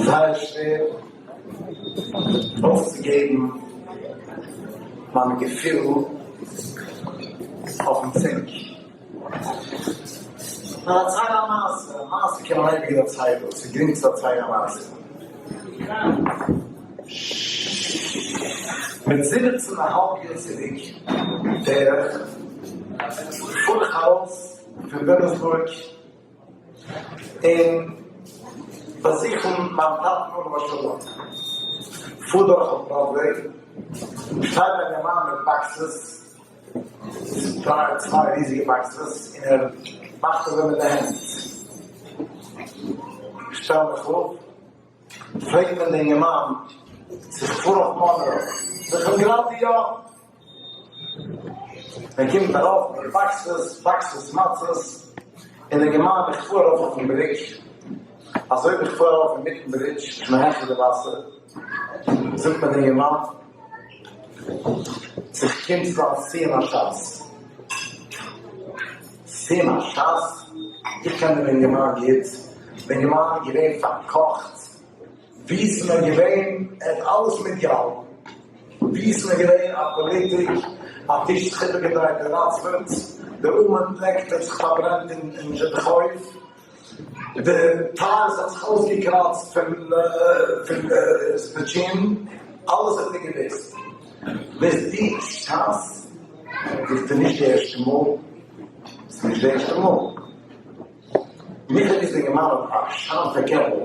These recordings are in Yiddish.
זייער שווער אויסצוגעבן מיינע געפילן אויפן צונג. נאר דערצייל א מעשה, א מעשה קען מען אייביג דערציילן, ס'איז גרינג צו דערציילן א מעשה. מיט 17 א האלב יאר צוריק בערך, פאר איך ארויס פון וויליאמסבורג און באזוכן מיין טאטן עליו השלום. פאר דורך אויף בראדוועי, שטייט א אינגערמאן מיט boxes, צוויי ריזיגע boxes, און ער מאכט אזוי מיט די הענט. שטעל מיך אפ, פרעגט מען די אינגערמאן צו איך פאר אויף מאנרא, זאג איך אים גראדע יא. מען קומט ארויף מיט די boxes, boxes מצות, און דער אינגערמאן איך פאר ארויף אויפן ברידזש, אזוי ווי איך פאר ארויף אינמיטן ברידזש, איך בין העכער די וואסער, זאגט מיר דער אינגערמאן, צו איך קום צו זיין סיום הש"ס. סיום הש"ס? איך קען דעם אינגערמאן גוט, דער אינגערמאן איז געווען פארקאכט ווי איז מען געווען? ער האט אלעס מיטגעהאלטן. ווי איז מען געווען? א פאליטיק, א טיש זיך איבערגעדרייט אין ראצפערט, די אומן לעקט האט זיך פארברענט אין זשעדכוב, די tiles האט זיך אויסגעקראצט פון ספעטשין, אלעס האט ער געוואוסט. ביז די שעת זאגט ער נישט די ערשטע מאל, ס'איז נישט די ערשטע מאל. מיכאל איז דער געמאן האט א שארפע קעפל,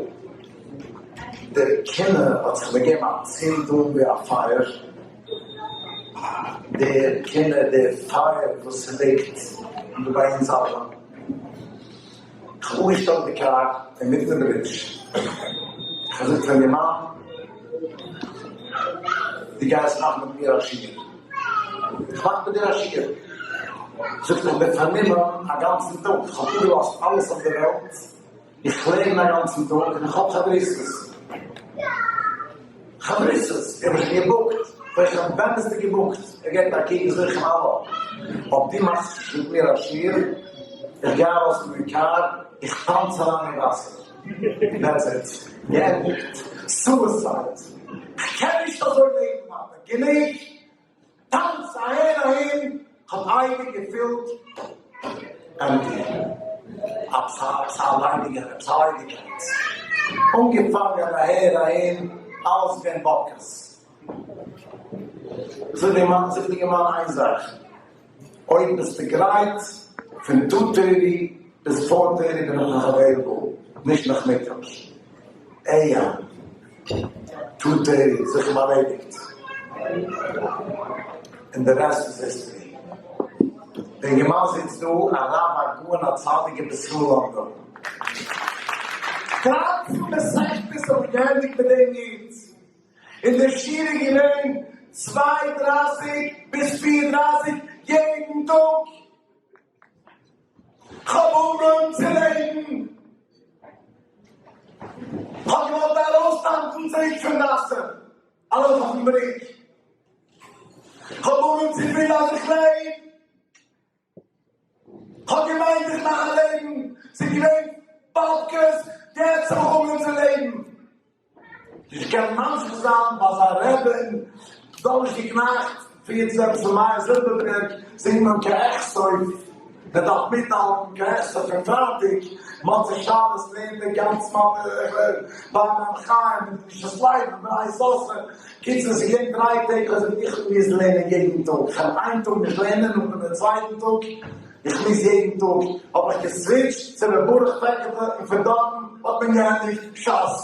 דער קנאה האט זיך באגעבן א צינד אן ווי א פייער, דער קנאה דער פייער וואס ס'ליגט דא ביי אונז אלע, איך האב אפגעשטעלט די קאר אינמיטן די ברידזש, איך האב געזאגט פארן געמאן דו גייסט מאכן מיט מיר א שיעור. איך מאך מיט דיר א שיעור. זאגט איך בין פארנומען א גאנצן טאג, איך האב אפגעלאזט אלעס אויף די וועלט, איך לערן א גאנצן טאג און איך האב חברותות. חברותות, איך האב שוין געבוקט, פרעג איך אים ווען ביסטו געבוקט? ער געבט א קוק זאג איך אים האלא, אויב דו מאכסט נישט מיט מיר א שיעור, איך גיי ארויס פון די קאר, איך טאנץ אריין אין וואסער. That's it. געענדיגט. Suicide. איך קען נישט אזוי לעבן ווייטער. גענוג! טאנץ אהער אהין, כ'האב אייביג געפילט empty, עפעס א ליידיגער, עפעס א ליידיגקייט, אנגעפאנגען אהער אהין, אלעס געווען באבקעס. זאג די מאן, זאג די אינגערמאן איין זאך, אויב ביסטו גרייט פון two thirty ביז four thirty בין איך נאך available, נישט נאכמיטאג. ע י two thirty זיך אים ארלעדיגט און די רעסט איז history. די אינגערמאן זיצט דא, א רב א גאון א צדיק רבי ישראל לאנדא. דרייצן מסכתות האב איך געענדיגט מיט דעם איד, און די שיעור איז געווען צוויי דרייסיג ביז פיר דרייסיג יעדן טאג. כ'האב אנגעהויבן צו לעבן. כ'האב געוואלט ארויסטאנצן צוריק פון וואסער, ארויף אויפן בריק. כ'האב אנגעהויבן צו פילן אז איך לעב. כ'האב געמיינט איך מאך א לעבן. ס'איז געווען באבקעס, יעצט האב איך אנגעהויבן צו לעבן. איך קען ממשיך זיין ביי זיין רעבין דאנערשטאג נאכט פירט זיך צו מאיר זילבערבערג זינגט מען כאחסוף מען דארף מיטהאלטן כאחסוף פון פרייטאג מוצאי שבת לערנט ער גאנץ ביי מיין חיים מיט קדושת לוי בני יששכר קיצור ס'איז געווען דריי טעג כ'האב געזאגט איך מוז לערנען יעדן טאג כ'קען איין טאג נישט לערנען נאכדעם דעם צווייטן טאג איך מוז יעדן טאג, האב איך געסוויטשט צו ר' ברוך פעקעטע און פון דארטן האט מען געענדיגט שס.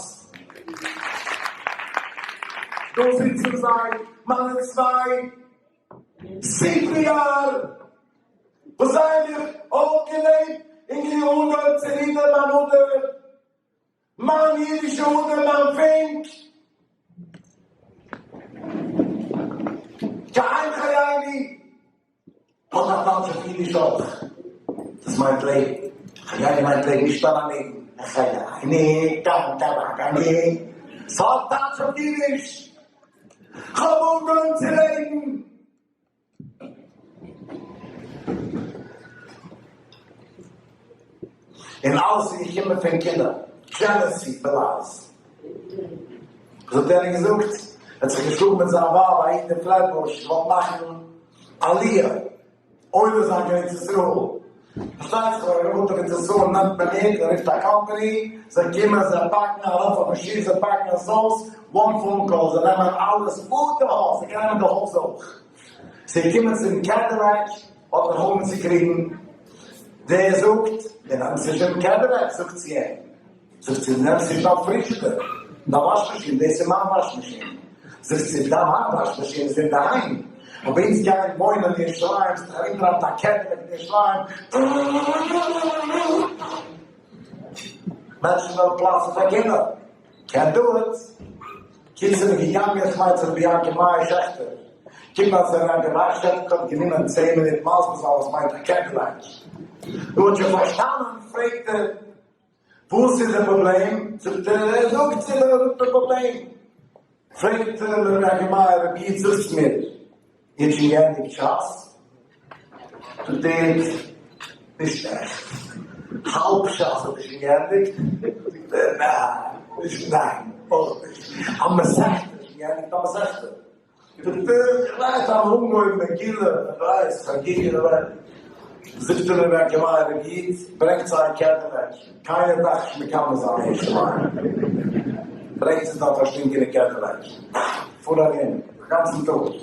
דא זיצן זיי, מיינע צוויי CPR, וואס זיי האבן מיך אויפגעלעבט און געאנגעהויבן צו רידערן מיין אדער, מיין אידישע אדער מיין פונק. כעין חייני. האט א טייטש אויף אידיש אויך. דאס מיינט לעבן. חייני מיינט לעבן, נישט סתם א ניגון. חייני, טאם טאבאקאני. ס'האט טייטש אויף אידיש. כ'האב אנגעהויבן צו לעבן. און אלעס איז געקומען פון קנאה, jealousy בלעז. וואס האט יענער געזאגט? ער האט זיך געשלאגן מיט זיין ווייב א איד אין פלעטבוש געוואלט מאכן עליה, עולה זיין קיין ארץ ישראל, פארשטייט זיך ווען ער וואוינט אויף ארץ ישראל נעמט מען מיט, ער רופט א קאמפאני, זיי קומען זיי פאקן ארויף אויפן שיף זיי פאקן עס אויס, one phone call זיי נעמען אלעס אן די הויז, זיי קענען נעמען די הויז אויך, זיי קומען צום קעדילעק האט מען אנגעהויבן צו קריגן, דער זאגט, דו נעמסט נישט דעם קעדילעק זאגט זי אים. זאגט זי, נעמסט נישט דיין פרידזשידער, דיין וואש מאשין, דאס איז מיין וואש מאשין. זאגט זי, דיין מיין וואש מאשין איז אינדערהיים, אבער אונז גייען וואוינען אין ירושלים, זיך ארומדרייען מיט א קעדילעק אין ירושלים, מענטשן וועלן פלאצן פאר קנאה, קענט דו איט. קיצור מ'איז געגאנגען, איך מיין צו רבי יעקב מאיר שעכטער, קומט מען צו רבי יעקב מאיר שעכטער האט גענומען צען מינוט מסביר זיין וואס מיינט א קעדילעק, נו האט שוין פארשטאנען, פרעגט ער. וואס איז די פראבלעם? זאגט ער, ער זאגט צו מיר זאגט די פראבלעם. פרעגט אים רבי יעקב מאיר, רבי איד זאגטס מיר, איר האט שוין געענדיגט שס? זאגט ער, נישט עכט, האלב שס האט איר שוין געענדיגט? זאגט ער, ניין, נישט ניין, אויך נישט, א מסכתא, שוין געענדיגט א מסכתא. זאגט ער, איך ווייס אז מ'האט אנגעהויבן מגילה, איך ווייס, חגיגה, איך ווייס. זאגט אים רבי יעקב מאיר, רבי איד, ברענגט זיי א קעדילעק, קיינער דארף נישט מקנא זיין אין ירושלים, ברענגט זיי דארט א שטינקענע קעדילעק, פאר ארום א גאנצן טאג.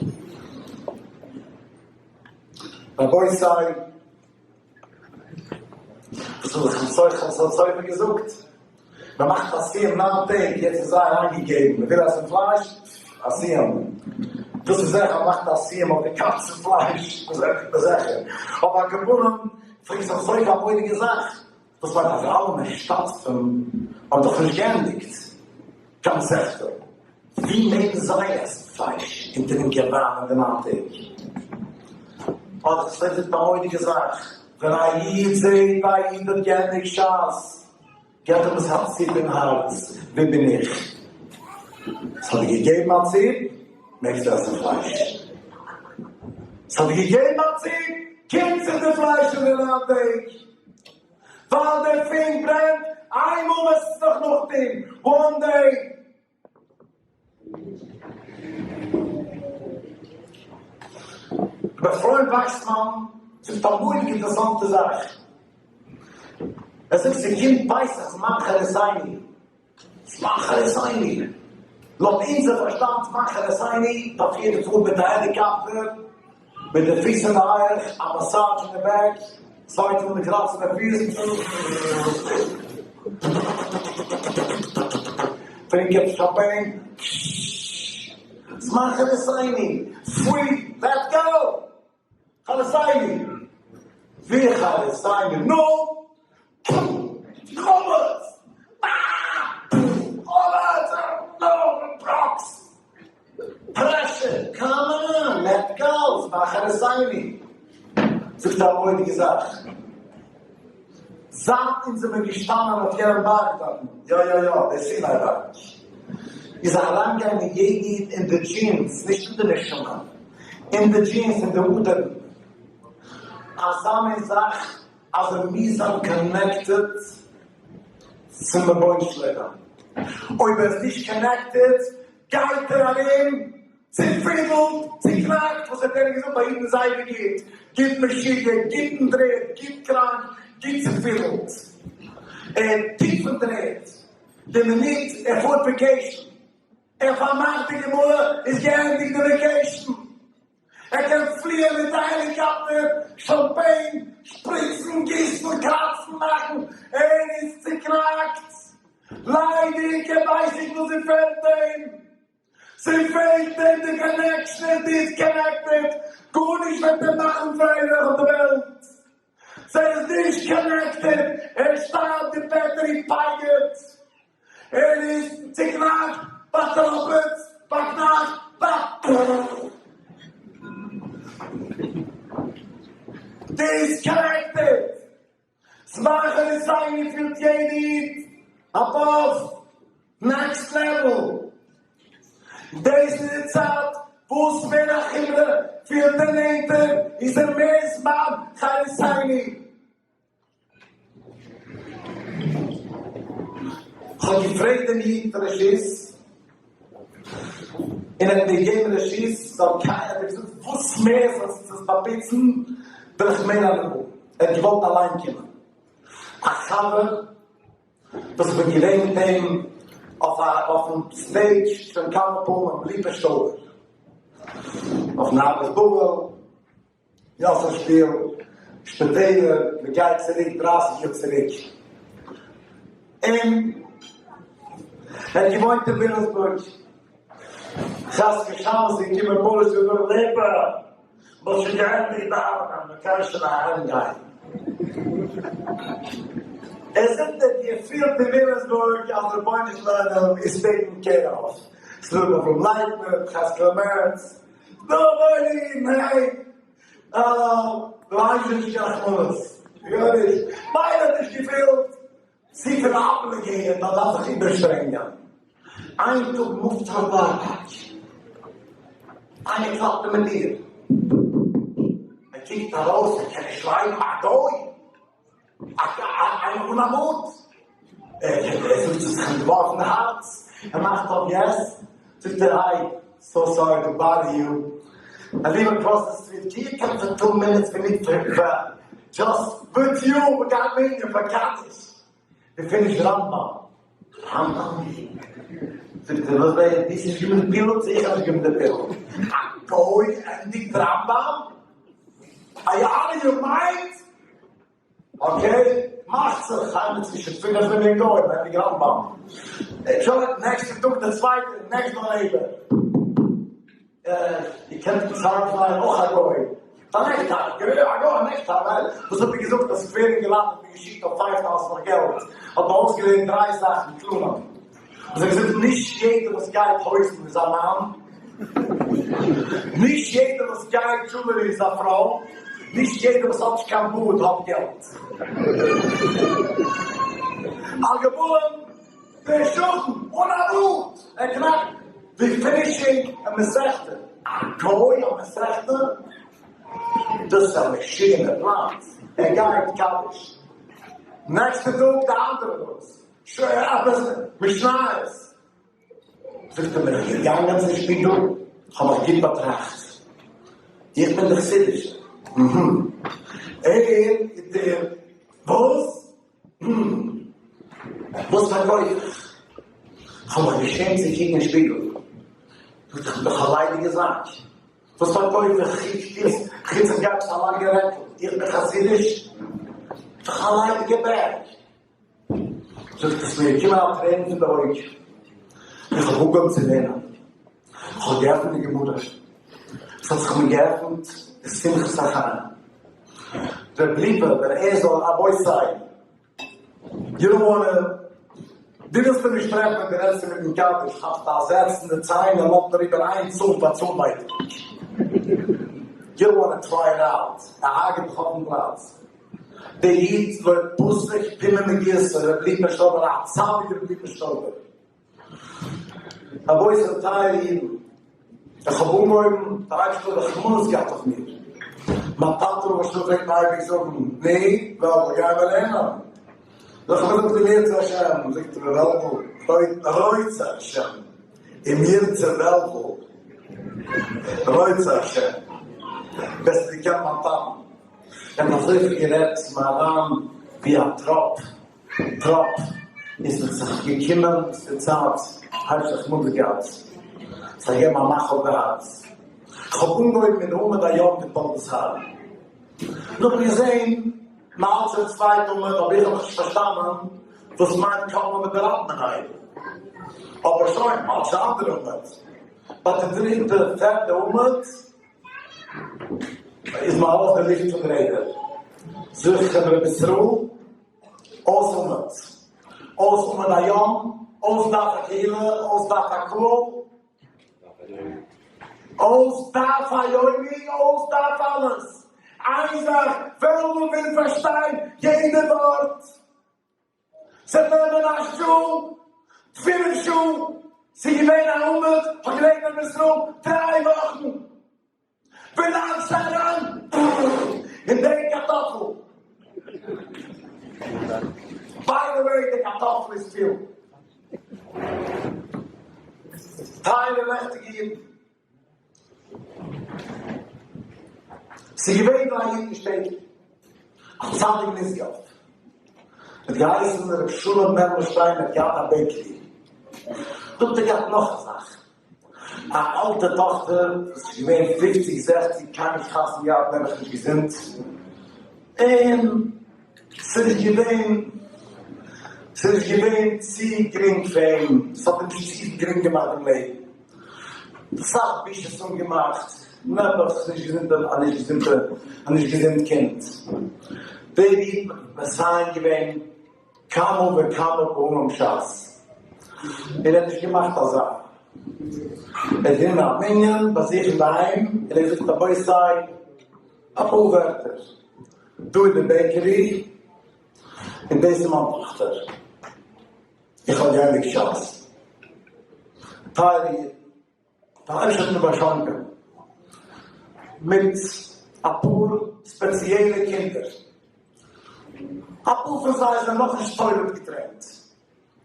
רבותי, וואס האט דער חתם סופר געזאגט? מען מאכט א סיום ניין טעג, יעצט איז זייער איינגעגעבן, מען וויל עסן פלייש, א סיום. דאס איז זיכער, מען מאכט א סיום אויף די גאנצע פלייש, דאס איז זיכער. אבער על כל פנים, פרעגט זיך סופר א מורא'דיגע זאך, וואס מיינט אז אלע משתתפים האבן דאך נישט געענדיגט קיין מסכתא, ווי מעגן זיי עסן פלייש און טרינקען וויין אין די ניין טעג? האט דאך סופר א מורא'דיגע זאך, ווען א איד זעט א איד האט געענדיגט שס, געט אים עס א ציפ אין הארץ, ווי בין איך? עס האט דיר געגעבן א ציפ, מעגסטו עסן פלייש. עס האט דיר געגעבן א ציפ, קומט זיך די פלייש אין די ניין טעג. ווייל דער פונק ברענט, איינמאל וועסטו עס נאך נאכטון, one day. רבי אפרים וואקסמאן זאגט א מורא'דיג אינטערעסאנטע זאך, ער זאגט ס'קומט פסח זמן חרותינו, זמן חרותינו, לויט אונזער פארשטאנד זמן חרותינו דארף יעדער פארן מיט א העליקאפטער, מיט די פיס אין די הייעך, א massage אין די back, צוויי טאג מיט קראצן די פיס, טרינקען champagne, זמן חרותינו, פוי, let go! חרותינו! ווי חרותינו? נו! חמץ! אה! חמץ! נו! פראקס! pressure! come on! let go! זמן חרותינו! זאגט א מורא'דיגע זאך. זייט אונז זעמיר געשטאנען אויף יענעם בארג דארטן, יא יא יא, דער סיני בארג, איז אריינגעגאנגען יעדע איד אין די genes, נישט אין די נשמה, אין די genes, אין די אדערן, אזא מין זאך אז ער מוז זיין connected צום רבונו של עולם, אויב ער איז נישט connected גייט ער ארום צופידלט, צוקנאקט, וואס האט ער געזאגט ביי אידן זייער גוט, גוט משוגע, גוט אין דר'ערד, גוט קראנק, גוט צופידלט, ער טיף אין דר'ערד, די מינוט ער פארט vacation, ער פארמאכט די גמרא, איז געענדיגט די vacation, ער קען פליען מיט א העליקאפטער, champagne, שפריצן, גיסן, קראצן, מאכן, ער איז צוקנאקט, ליידיג, ער ווייסט נישט וואס ס'פעלט אים. ס'פעלט אים די connection, ער איז disconnected, גארנישט וועט אים מאכן פרייליך אויף די וועלט, ס'איז נישט connected, ער שטארבט די battery פייגערט, ער איז צוקנאקט, באטראפעט, באקנאקט, בא. Disconnected! זמן חרותינו פילט יעדע איד above next level. דאס איז די צייט וואס מער א חומרא פילט ער נענטער איז ער מער זמן חרותינו. כ'האב געפרעגט דעם איד רשות. און ער האט מיר געגעבן רשות, זאל קיינער, האט ער געזאגט, וואס מער זאלסטו עס באפוצן, וועל איך מער הנאה האבן. ער האט געוואלט אליין קומען. א חבר וואס איך בין געווען מיט אים אויף א אויפן stage שוין כמה פעמים, ליפא שטויבער, אויפן ארבעס בבל, יאסל שפיל, שפיטעלער, מען גייט צוריק דרייסיג יאר צוריק, און ער האט געוואוינט אין וויליאמסבורג, חזקי שבת איז געקומען פאליש זאגן ליפא, מ'האט שוין געענדיגט דאווענען, מען קען שוין אהיים גיין. ער זאגט ער האט געפילט אין וויליאמסבורג אז רבונו של עולם איז taken care of, ס'דא ר' אברהם לייטנער, חזקאל מערץ, דא וואוינען אידן, היי, אה, דו הייסט נישט קיין רחמנות, גארנישט, מילא האט נישט געפילט צופיל obligated, מען דארף זיך איבערשטרענגען, איין טאג מופט זיך אויף בארא פארק, איינער קלאפט אים אין טיר, ער קוקט ארויס, ער קען נישט גלייבן, א גוי, איינער אן א מוט, ער זאגט ס'איז זיך אים געווארפן די הארץ, ער מאכט אויף yes, זאגט ער hi, so sorry to bother you, I live across the street, can you come for two minutes we need פאר just with you, we got מנין פאר קדיש, we finish רמב"ם, רמב"ם? זאגט ער וואס ווער, דו האסט נישט גענומען די פיל, צו איך האב נישט גענומען די פיל, א גוי ענדיגט רמב"ם? Are you out of your mind? Okay, מאכט זיך איינער צווישן פינף מיליאן גוים ענדיגט רמב"ם. שוין, נעקסטע טאג דער צווייטער, next door neighbor. איר קענט צארן זיין אויך א גוי. א נעקטאר, א גוי א נעקטאר, ווייל וואס האט ער געזאגט אז סקווער אינגעלייט האט מען געשיקט אויף פייוו טאוזענט פאר געלט, האט מען אויסגעלערנט דריי זאכן כללים. האט ער געזאגט נישט יעדער וואס גייט הויזן איז א מאן, נישט יעדער וואס גייט jewelry איז א פרוי, נישט יעדער וואס האט נישט קיין בארד האט געלט. על גבם דער שכן אן א בארד, ער קנאקט ווי finishing א מסכתא, א גוי א מסכתא? דאס איז א משוגענער פלאץ, ער גייט קדיש נעקסטע טאג די אנדערע דאס. שוין עפעס משניות. זאגט ער בין איך געגאנגען צום שפיגל, כ'האב מיך גוט באטראכט, איך בין די חסידישע, אהמ, ער איז דער וואס? הממ, וואס פארקויף איך? כ'האב מיך געשעמט צו קוקן אין שפיגל, זאגט ער כ'בין דאך א ליידיגע זאק, וואס פארקויף איך חוץ איך גיי עפעס א לאנגע רעקל, איך בין חסידיש? דאך א ליידיגע bag. זאגט עס מיר געקומען א טרערן פון די אויג, איך האב אנגעהויבן צו לערנען, איך האב געעפנט די גמרא, עס האט זיך מיר געעפנט די שמחת החיים, ר' ליפא ווען ער זאל רבותי you don't wanna, דו ווילסט אים נישט טרעפן ווען דו רעדסט אינמיטן קדיש, כאפסט א זעץ אין די ציין און לאזט אריבער איין צאן פאר צאן ווייטאג, you don't wanna try it out, ער הרג'ט דיך אויפן פלאץ. דער איד לא פסק פומיה מגירסא ר' ליפא שטויבער א צדיק ר' ליפא שטויבער. רבותי טייערע אידן, איך האב אנגעהויבן, דער אייבערשטער האט רחמנות געהאט אויף מיר, מיין טאטע ר' אשר פלעגט מיר אייביג זאגן, נו, וועלוול גיי מיר לערנען, איך האב געזאגט אם ירצה השם, זאגט ער וועלוול, רוצה השם, אם ירצה וועלוול, רוצה השם, וועסטו געקענט מיין טאטן. איך האב אזויפיל גערעדט צו מיין אריין ווי א טראפ טראפ איז זיך זיך געקומען צו צייט הייבט זיך מוט געהאט זיך געבן א מאך אויף די הארץ איך האב אנגעהויבן מיט עמוד היום פון תולדות אהרן נאכן געזעהן מ'האלט שוין צוויי עמוד אבער איך האב נאך נישט פארשטאנען וואס מיינט קאמען מיט די רב מנהל אבער שוין מ'האלט שוין אנדערע עמוד ביי די דריטע פערטע עמוד איז מיר ארויס די לופט פון די רעדער. זאג איך אים רבי ישראל, אויס עמוד, אויס עמוד היום, אויס דף הקהילה, אויס דף הקהל, אויס דף היומי, אויס דף אלעס. איין זאך, וועלוול וויל פארשטיין יעדע ווארט. ס'וועט נעמען א שעה, פינף שעה, ס'איז געווען א עמוד, האט געלערנט אין ישראל דריי וואכן, ווילאנג ס'אריין אין די קארטאפל, by the way די קארטאפל איז פיל. טייערע לעכטיגע. ס'איז געווען דא א איד אין שטעטל, א צדיק נשגב, האט געהייסן ר' שלום מערמלשטיין, ער האט געהאט א בעקערי, דא האט ער געהאט נאך א זאך, א אלטע טאכטער וואס איז געווען פופציג זעכציג, קיינמאל נישט חתונה געהאט, נעבעך נישט געזונט, און ס'איז נישט געווען, ס'איז נישט געווען צו גרינג פאר אים, ס'האט אים נישט צו גרינג געמאכט דעם לעבן, אסאך בושות אנגעמאכט, נעבעך נישט געזונט, א נישט געזונטע, א נישט געזונט קינד. דער איד האט מסיים געווען כמה וכמה פעמים שס, און ער האט נישט געמאכט אזא, ער האט גענומען א מנין ביי זיך אינדערהיים און ער האט געזאגט רבותי אפאר ווערטער, דא איז די בעקערי און דאס איז מיין טאכטער, איך האב געענדיגט שס, טייערע אידן, דער אייבערשטער האט מיר באשאנקען מיט אפאר ספעציעלע קינדער, אפאר פון זיי זענען נאכנישט toilet געטרעינט,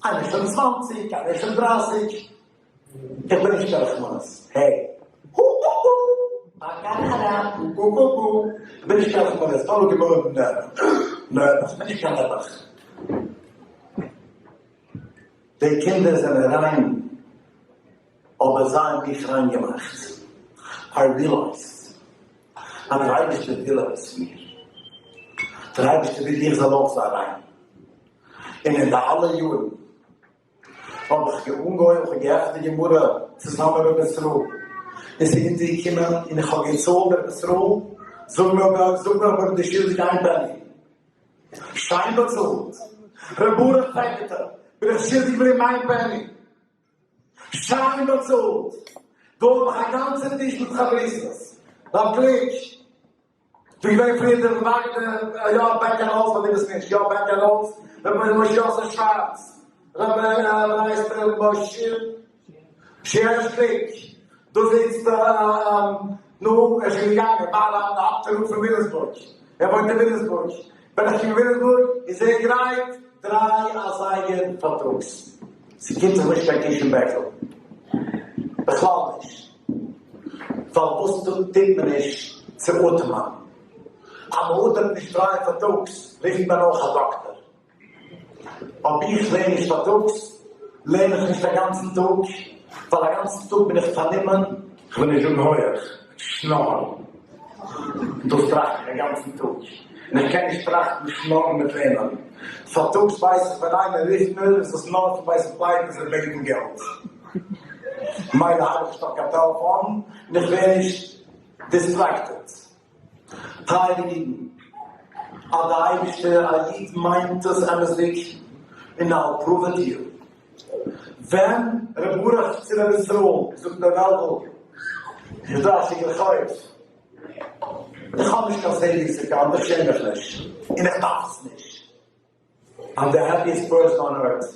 איינער איז שוין צוואנציג, איינער איז שוין דרייסיג, איך בין נישט קיין רחמנות, העי, הו הו הו, א קו קו קו, איך בין נישט קיין רחמנות, דאנט לוק עט מי, נעבעך, איך בין נישט קיין נעבעך. די קינדער זענען ריין אבער זיי האבן מיך ריין געמאכט. I realized אז דער אייבערשטער וויל עפעס פון מיר. דער אייבערשטער וויל איך זאל אויך זיין ריין. און אין די אלע יארן האב איך אנגעהויבן, איך האב געעפנט די גמרא צוזאמען מיט ר' ישראל, און ס'איז אונטערגעקומען און איך האב געצאלט ר' ישראל, זאג מיר אבער, זאג מיר אבער די שולדיג איין פעני. שיין באצאלט. ר' ברוך פעקעטע, בין איך שולדיג געבליבן איין פעני. שיין באצאלט. דא האב איך א גאנצע טיש מיט חברותות. רב גליק, דא געווען פריער דער וואגנער, יא בעק ענד האלץ, פאר די וואס נישט, יא בעק ענד האלץ, ר' משה יוסף שווארץ, ר' ווי הייסט ער, משה הערש גליק, דא זיצט נו, ער איז שוין געגאנגען, בעל האפטער רב פון וויליאמסבורג, ער וואוינט אין וויליאמסבורג, ווען איך קום אין וויליאמסבורג איז ער גרייט דריי אזייגער פארטאגס, ס'קומט זיך נישט קיין קישן בעקל, בכלל נישט, ווייל וואס טוט מען נישט צו אטעמען, אז מ'אטעמט נישט דריי פארטאגס רופט מען אויך א דאקטער. אויב איך לערן נישט פארטאגס, לערן איך נישט א גאנצן טאג, ווייל א גאנצן טאג בין איך פארנומען, כ'וויל נישט זאגן הויעך, שנארן, דאס טראכט איך א גאנצן טאג, און איך קען נישט טראכטן שנארן מיט לערנען. פארטאגס ווייס איך ווען איינער רופט מיר איז עס נאר פון בית הפלייט און זיי בעטן געלט, מילא הייב איך נישט אויף קיין טעלעפאן און איך ווער נישט distracted. טייערע אידן, אז די אייבישטער א איד מיינט עס אמת'דיג, און I'll prove it to you. ווען ר' ברוך צו ר' ישראל זאגט ר' וועלוול, איך דא א שטיקל חוב, איך האב נישט קיין savings account, איך שעם מיך נישט, און איך דארף עס נישט. I'm the happiest person on earth.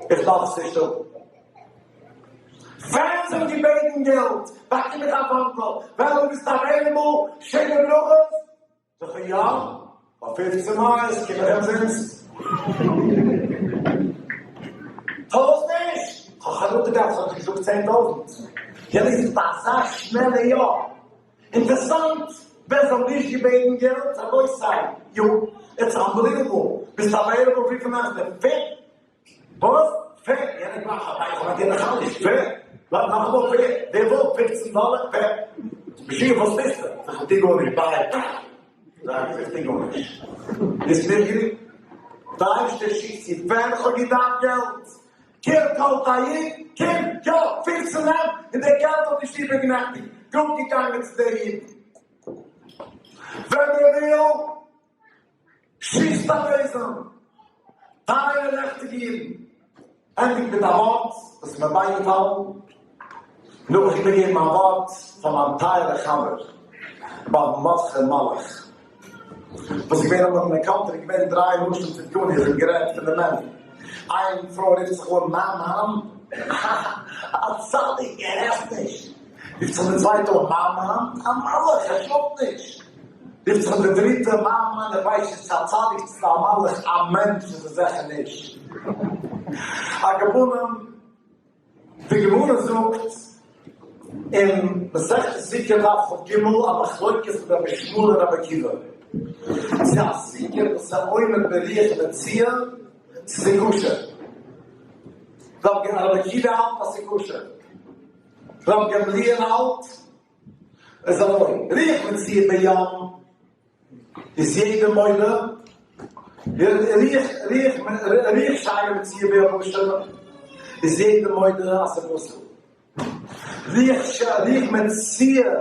איך דארף עס נישט האבן. ווען זיי האבן געבעטן געלט, באקום איך א phone call, וועלוול ביסט available, שבע ברכות? זאג איך יא, ביי פופצן מייל קום איך אומזינסט. פארוואס נישט? כ'האב חרטה געהאט, כ'האב נישט געזאגט 10,000. יענער זאגט אזא שנעלע יא. אינטערסאנט, ווען זיי האבן נישט געבעטן געלט, רבותי, יו, it's unbelievable, ביסט available וויפיל מאכט דער פע? וואס? פע? יענער גלייך א בייכל מיט יענער חלש, פע? לאז נאכאמאל פע? ווער וויל פופצן דאלער? פע? משוגע וואס טוסטו? זאג איך טו גארנישט, ביי. זאג איך טו גארנישט. ביסט מיר גענוג? די אייבערשטער שיקט צו ווען כ'האב געדארפט געלט. קער קאלט א איד, קום, יא, פופצן נעם, און דער געלט האט נישט איבערגענעכטיגט, גראד געגאנגען צו דער איד. ווען מען וויל, שיסט א בעזעם. טייערע לעכטיגע אידן, ענדיגט מיט א ווארט וואס איז מיר בייגעפאלן, נאך איך איבערגעבן א ווארט פאר מיין טייערע חבר, ר' מרדכי מלאך, וואס איז געווען אמאל אין די קאנטרי, געווען דריי נשים צדקניות און גערעדט פון די מענער, איין פרוי רופט זיך אן מיין מאן, א צדיק, ער עסט נישט, רופט זיך די צווייטע אן מיין מאן, א מלאך, ער שלאפט נישט, רופט זיך אן די דריטע, מיין מאן, איך ווייס נישט צו א צדיק צו א מלאך, א מענטש איז ער זיכער נישט. על כל פנים, די גמרא זאגט. אין מסכת סוכה דף כג א מחלוקת מיט רבי ישמעאל און רבי עקיבא צו א סוכה וואס איז עומד ברוח מצויה צו ס'איז כשר. רבי עקיבא האלט אז ס'איז כשר. רבי גמליאל האלט איז אזוי, רוח מצויה בים איז יעדער מודה, רוח שאינה מצויה ביבשה איז יעדער מודה אז ס'איז פסול. רוח מצויה,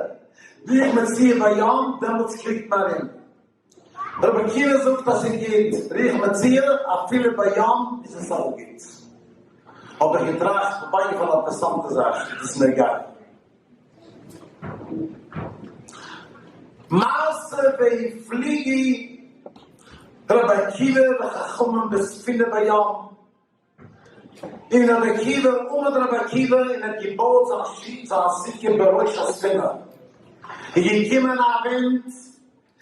רוח מצויה בים, דעמאלטס קריגט מען ארום. רבי עקיבא זאגט אז ס'איז גוט, רוח מצויה אפילו בים איז עס אויך גוט. האב איך געטראכט, כ'האב בייגעפאלן א אינטערעסאנטע זאך, דאס איז מיר גייט. מעשה והפליגו רבי עקיבא וחכמים בספינה בים, און רבי עקיבא, עמד רבי עקיבא און האט געבויט זיין שיף, זיין סוכה בראש הספינה, איז געקומען א ווינט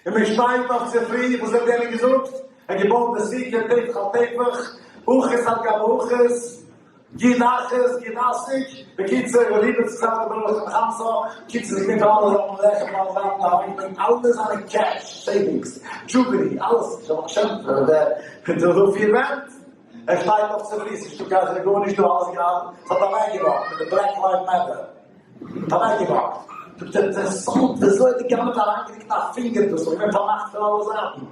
און מען שטייט אויף צופרי, וואס האט יענער געזאגט? ער האט געבויט די סוכה טפח על טפח, אחית על גבי אחית, גוד אחית, גוד אסיק, בקיצור, וליבא צצת דברך עם חמסה, קיצור ס'איז געווען פון אלע זייטן לחם פון אלע זייטן אריינגעברענגט אלע זיינע קעש, savings, jewelry, אלעס, איך האב מיך געשעמט פאר די פון די דא פיר ווענט, ער שטייט אויף צופרי, ס'איז נישטא קיין ס'איז גארנישט דא, אלעס געהאט, ס'האט אוועקגעוואקט מיט די black live matter. האט אוועקגעוואקט. זאגט ער, אינטערעסאנט וויאזוי האט די גנב אריינגערוקט א פינגער דא, ס'איז געווען פארמאכט פון אלע זייטן.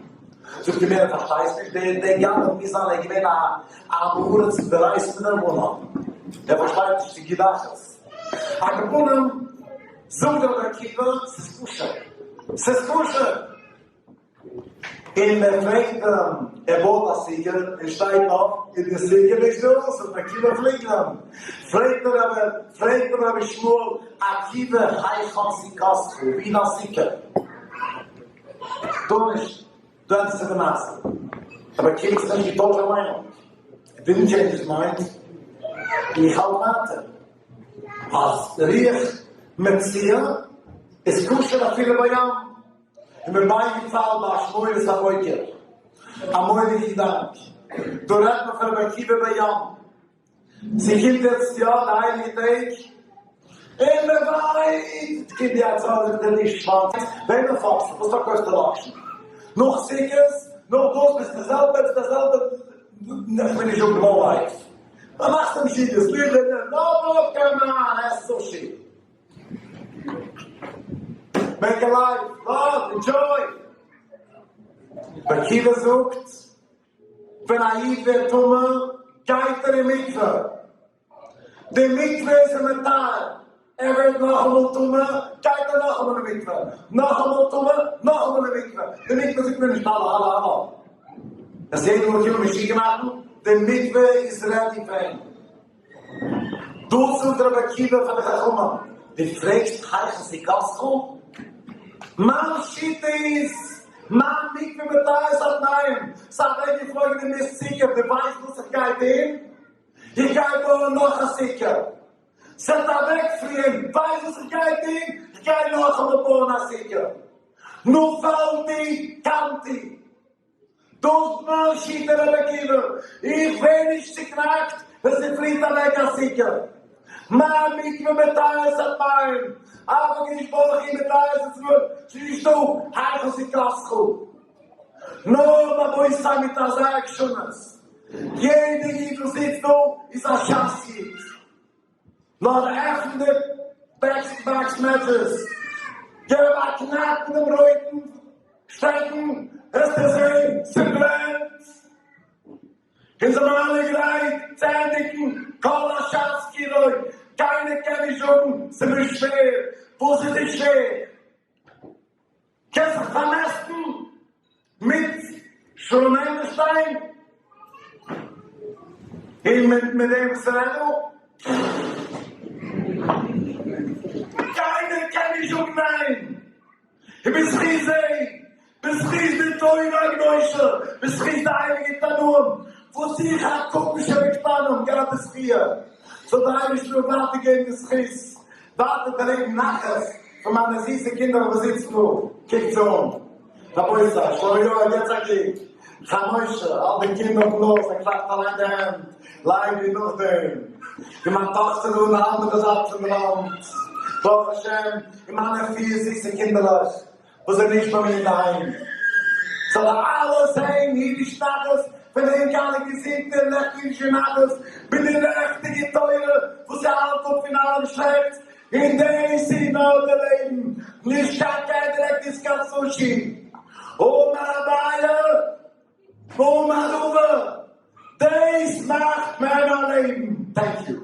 זאגט ער מיר, ער פארשטייסט נישט, דער דער גנב מוז זיין ער איז געווען א עם הארץ דאורייתא מדרבנן, ער פארשטייט נישט צו גוד אחית. על כל פנים, זאגט רבי עקיבא, ס'איז כשר. ס'איז כשר! און מען פרעגט אים, ער בויט א סוכה און שטייט אויף, איז די סוכה נישט דא, ס'איז עקיבא פליגלען. פרעגט אים רבי, פרעגט אים רבי ישמעאל, עקיבא היכן סוכתך, ווי איז דיין סוכה? דא נישט, דא ענדיגט זיך די מעשה. רבי עקיבא האט זיך נישט געטוישט זיין מיינונג, he didn't change his mind, און איך האלט ווייטער אז רוח מצויה איז כשר אפילו בים. און מיר בייגעפאלן ביי אשמורת הבוקר, א מורא'דיגע געדאנק, דא רעדט מען פון רבי עקיבא בים, ס'קומט יעצט יא די הייליגע טעג, און מען וויינט, קומט די הצלה זאגט ער נישט שווארץ, וועמען פאפסטו, וואס פארקויפסטו לאקשן, נאך סוכות, נאך דאס ביסט די זעלבע, ביסט די זעלבע, איך בין נישט זאגן low life, דאן מאכסטו משוגע, סליחה, נאו come on, עס סושי. Make a life, love, enjoy! ר' עקיבא זאגט, ווען א איד ווערט טמא, גייט ער אין מקווה. די מקווה איז אים מטהר. ער ווערט נאכאמאל טמא, גייט ער נאכאמאל אין מקווה. נאכאמאל טמא, נאכאמאל אין מקווה. די מקווה זאגט מיר נישט האלא האלא האלא. עס יעדע מאל קומען משוגע מאכן, די מקווה איז ready פאר אים. דאס זאגט רבי עקיבא פאר די חכמים, דו פרעגסט היכן סוכתך? מיין שיטה איז, מיין מקווה מטהר את הטמאים, ס'איז אוועקגעפלויגן די מיסט סוכה, דו ווייסט וואס איך גיי טון? איך גיי בויען נאך א סוכה, ס'וועט אוועקפליען, ווייסט וואס איך גיי טון? איך גיי נאכאמאל בויען א סוכה, נפלתי קמתי. דאס מיין שיטה רבי עקיבא, איך ווער נישט צוקנאקט ווען ס'פליט אוועק א סוכה. מיין מקווה מטהר את הטמאים, אף הקדוש ברוך הוא מטהר את עצמו, ס'איז נישט דא היכן סוכתך. נאר רבותי מיט אזא עקשנות, יעדע איד וואס זיצט דא איז א שס איד. נאר עפן די box matches, געב א קנאק מיט דעם רויטן שטעקן, וועסטו זען ס'ברענט. אונז זעמער אלע גרייט צו ענדיגן כל הש"ס כולו, קיינער קען נישט זאגן ס'מיר שווער, וואס איז דיר שווער? קענסט זיך פארמעסטן מיט שלום ענדלשטיין און מיט מיט דעם וואס רעדט דא? קיינער קען נישט זאגן ניין! און בזכות זה, בזכות די תורה הקדושה, בזכות די הייליגע תנאים, וואס איך הקטן שבקטנים געהאט די זכיה, זאל דער אייבערשטער מיר ווייטער געבן די זכות ווייטער דערלעבן נחת פון מיינע זיסע קינדער וואס זיצן דא, קוקטס אן, רבותי, שלמה יואל יעצט א קוק, חיים משה, האלט די קינד אויפן נאז, ער קלאפט אריין די הענט, לייבי נאכדעם, און מיין טאכטער דא אין די אנדערע זייט פון די וואנט, ברוך השם, און מיינע פיר זיסע קינדערלעך וואס זענען נישט ביי מיר אינדערהיים, זאלן אלע זען אידיש נחת פון ענק אלע געזונטע און לעכטיגע אידישע נחת מיט די לעכטיגע תורה וואס ס'האלט אפ פון אלעם שלעכטס, און דאס איז נאר די לעבן, נישט קיין קעדילעק נישט קיין סושי. אמר אביי ואמר רבא, דאס מאכט מען א לעבן. Thank you.